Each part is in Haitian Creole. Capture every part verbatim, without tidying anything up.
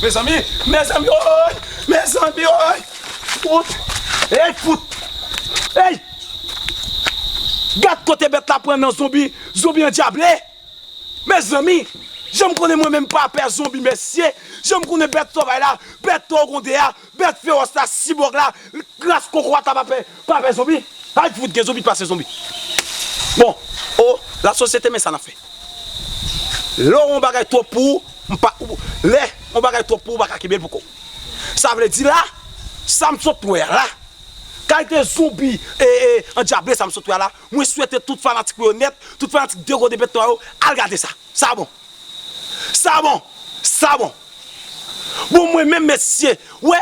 Mezanmi, mezanmi, oy! Mezanmi, oy! Fout! Ey, fout! Ey! Gad kote bèt la pran nan zonbi, zonbi andyable! Mezanmi, jan m konnen mwen menm pa pè zonbi, mesye, jan m konnen bèt sovay la, bèt tògondè a, bèt fewòs la, sibòg la, ras kokorat la pa pè, pa pè zonbi. Ay, fout, gen zonbi k pase zonbi. Bon, o, lasosyete, men sa n ap fè. Lè yon bagay twòp pou ou, m pa, ou, lè yon bagay twòp pou ou, ou pa ka kenbe l pou kò w. Sa vle di la, sa m sot wè a la, kalite zonbi, e, e, andyable sa m sot wè a la, mwen swete tout fanatik mwen yo nèt, tout fanatik Degode Bèt Nwa yo, al gade sa. Sa bon. Sa bon. Sa bon. Bon, mwen menm, mesye, wè,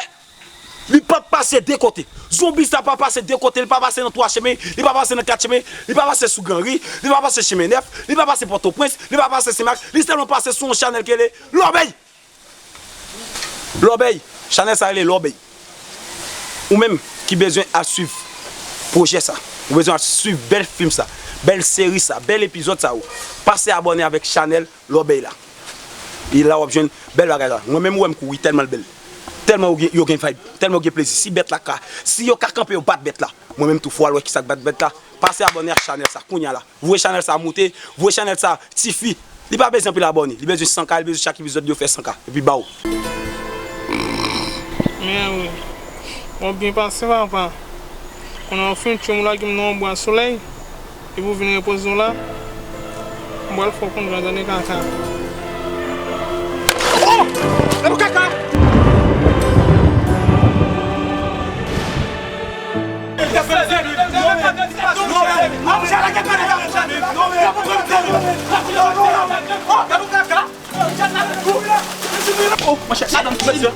li p ap pase de kote. Zonbi sa pa pase de kote, li pa pase nan twa chemen, li pa pase nan kat chemen, li pa pase sou Granri, li pa pase chemen nèf, li pa pase Pòtoprens, li pa pase Senmak, li sèlman pase sou yon chanèl ki rele Lòbèy. Lòbèy, chanèl sa rele Lòbèy. Ou menm ki bezwen al swiv pwojè sa, ou bezwen al swiv bèl fim sa, bèl seri sa, bèl epizòd sa yo, pase abòne avèk chanèl Lòbèy la. E la w ap jwenn bèl bagay la. Mwen menm ou wè m kouri tèlman l bèl. Tèlman yo gen, yo gen vibe, tèlman yo gen plezi. Si bèt la ka, si yo ka kanpe yo bat bèt la, mwen menm tou fò al wè kisa k bat bèt la. Pase abòne ak chanèl sa kounya la. Voye chanèl sa moute, voye chanèl sa tifi. Li pa bezwen anpil abòne, li bezwen san K, li bezwen chak epizòd yo fè san K. Epi ba w. Men wi. W ap byen pase, papa. Kounye a w fin tchwe m, w lage m nan yon bwa solèy. Epi w vin repoze w la. M pral fè w konn jan tande kaka. Oh! Gade kaka! Oh, monchè, atann, mesye.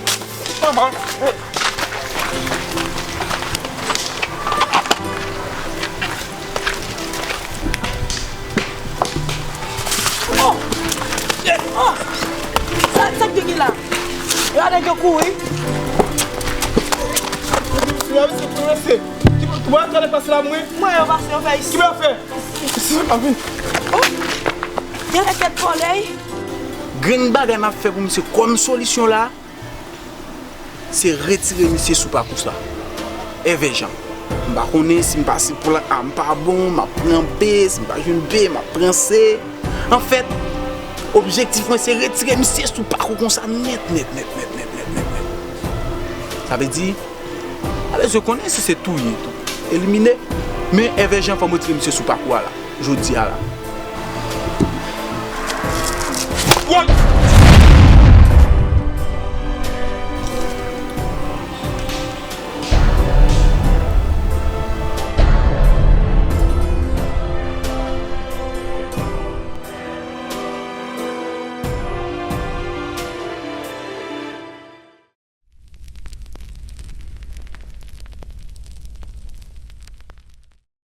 Kòman? Oh! Oh! Sa, sa k te gen la? Yo a nèg yo kouri. Mesye, mesye, mesye. Ki, ki bò nèg pase la, mwen? Mwen yo pase, yo fè isi. Ki bò yo fè? Isi, pa vin. Oh! Gen nèg tèt vòlè. Grenn bagay m ap fè pou misye kòm solisyon la, se retire misye sou pakou sa. Èvè Jan. M pa konnen si m pase plan A m pa bon, m ap pran B, si m pa jwenn B, m ap pran C. Anfèt, objektif mwen se retire misye sou pakou konsa nèt, nèt, nèt. Sa vle di, pa bezwen konnen si se touye tou. Elimine. Men Èvè Jan fò m retire misye sou pakou a la. Jodi a la. Woy!